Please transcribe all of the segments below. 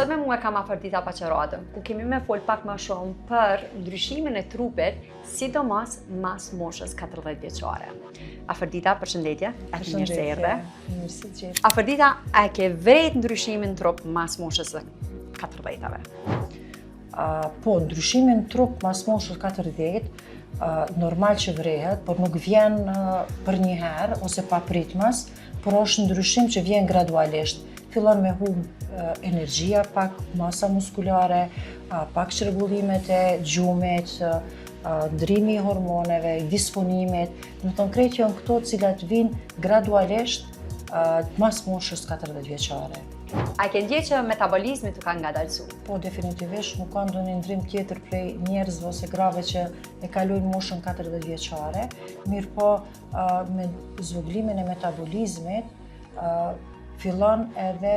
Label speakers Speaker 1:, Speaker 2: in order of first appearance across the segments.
Speaker 1: Sot me mua kam Afërdita Paçaradën, ku kemi me fol pak ma shumë për ndryshimin e trupit, sidomos mas moshës 40 vjeçare. Afërdita, përshëndetje, a ti mirë se erdhe.
Speaker 2: Mirë se gjeta.
Speaker 1: Afërdita, a e ke vrejt ndryshimin në trup mas moshës së 40-ave?
Speaker 2: Po, ndryshimin në trup mas moshës 40, normal që vrehet, por nuk vjen përnjëherë ose papritmas, por është ndryshim që vjen gradualisht. Fillon me humb energjia, pak masa muskulare, pak çrregullimet e gjumit, ndrimi i hormoneve, i disponimit, domethonë krejt janë këto cilat vijnë gradualisht mas moshës 40
Speaker 1: vjeçare. A ke ndje që metabolizmi të ka ngadalësu?
Speaker 2: Po, definitivisht, nuk ka ndonjë ndrim tjetër prej njerëzve ose grave që e kalojnë moshën 40 vjeçare, mirëpo me zvoglimin e metabolizmit, fillon edhe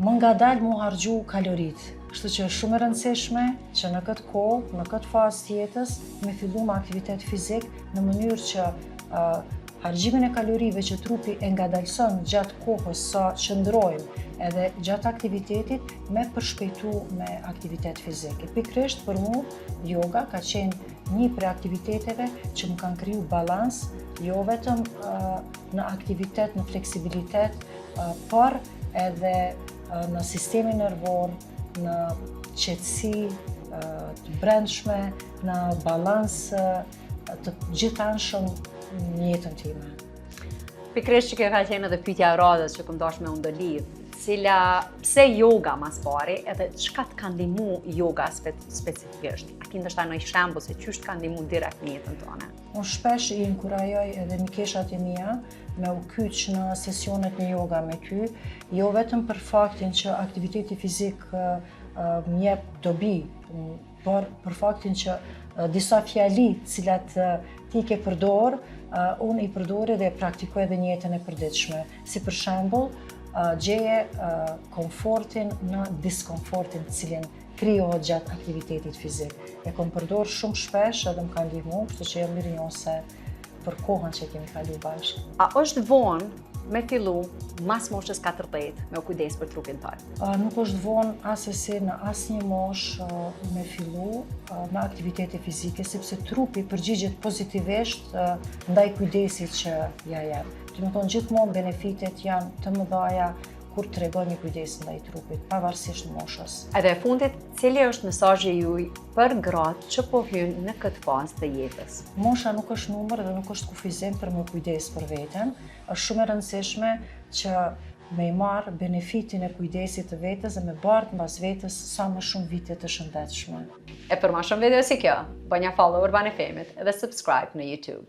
Speaker 2: më ngadalë m'u harxhu kaloritë. Kështu që është shumë e rëndësishme që në këtë kohë, në këtë fazë të jetës, me fillu me aktivitet fizik në mënyrë që harxhimin e kalorive që trupi e ngadalëson gjatë kohës sa qëndrojmë edhe gjatë aktivitetit me përshpejtu me aktivitet fizik. E pikërisht për mu, yoga ka qenë një prej aktiviteteve që më kanë kriju balans, jo vetëm në aktivitet, në fleksibilitet, por edhe në sistemin nervor, në qetësi të brendshme, në balans të gjithanshëm në jetën
Speaker 1: time. Pikërisht që kjo ka qenë edhe pyetja e radhës që kom dashtë me u ndërlidh, cila pse yoga ma s'pari edhe çka të ka ndihmu yoga spe, specifikisht? A ki ndoshta ndonjë shembull se qysh të ka ndihmu direkt në jetën
Speaker 2: tënde? Unë shpesh i inkurajoj edhe mikeshat e mia me u kyç në sesionet në yoga me ty, jo vetëm për faktin që aktiviteti fizik më jep dobi, por për faktin që disa fjali cilat ti ke përdor, unë i përdori dhe praktikoj edhe në jetën e përditshme. Si për shembull, gjeje komfortin në diskomfortin cilin krijohet gjatë aktivitetit fizik. E kom përdor shumë shpesh edhe më ka ndihmu, kështu që jam mirënjohëse për kohën që kemi kalu
Speaker 1: bashkë. A është vonë me fillu mas moshës 40 me u kujdes për trupin
Speaker 2: tënd? Nuk është vonë asesi në asnjë moshë me fillu me aktivitete fizike, sepse trupi përgjigjet pozitivisht ndaj kujdesit që ja jep. Domethonë, gjithmonë benefitet janë të mëdhaja kur tregon një kujdes ndaj trupit, pavarësisht moshës.
Speaker 1: Edhe e fundit, cili është mesazhi juaj për gratë që po hynë në këtë fazë të
Speaker 2: jetës? Mosha nuk është numër dhe nuk është kufizim për me kujdes për veten. Është shumë e rëndësishme që me i marrë benefitin e kujdesit të vetes dhe me bartë mbas vetes sa më shumë vite të shëndetshme.
Speaker 1: E për ma shumë video si kjo, bënja follow Urban FM-it dhe subscribe në YouTube.